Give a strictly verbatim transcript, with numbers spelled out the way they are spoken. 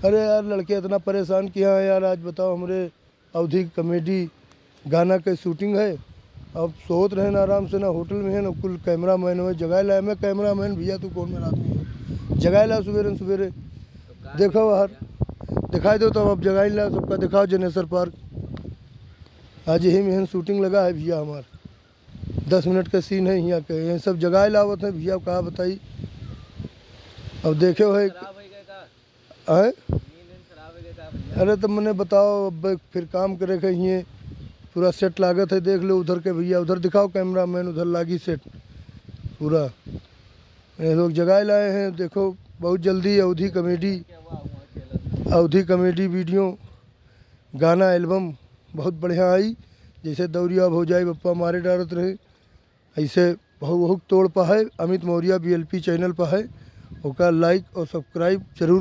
अरे यार, लड़के इतना परेशान किया है यार। आज बताओ, हमरे अवधी कॉमेडी गाना के शूटिंग है। अब सोत रहे ना, आराम से ना होटल में है ना, कुल कैमरा मैन हुए जगाए लाए। मैं कैमरा मैन, भैया तू कौन मेरा आदमी है, जगाए ला सुबेरे न सुबेरे। देखो बाहर, दिखाई दो तब, अब जगाई ला सबका, दिखाओ जनेसर पार्क। आज यही में शूटिंग लगा है भैया हमार, दस मिनट का सीन है यहाँ के, ये सब जगाए लावत है भैया, का बताई। अब देखे हो है, आए? अरे तो मने बताओ, अब फिर काम करे के हिये, पूरा सेट लागत है, देख लो उधर के भैया, उधर दिखाओ कैमरा मैन, उधर लागी सेट पूरा। ये लोग जगाए लाए हैं, देखो बहुत जल्दी अवधी कॉमेडी, अवधी कॉमेडी वीडियो, गाना एल्बम बहुत बढ़िया आई। जैसे दौरिया भौजाई बप्पा मारे डारत रहे, ऐसे बहुत बहुत तोड़ पा है। Amit Maurya B L P channel पर है, ओका लाइक और सब्सक्राइब जरूर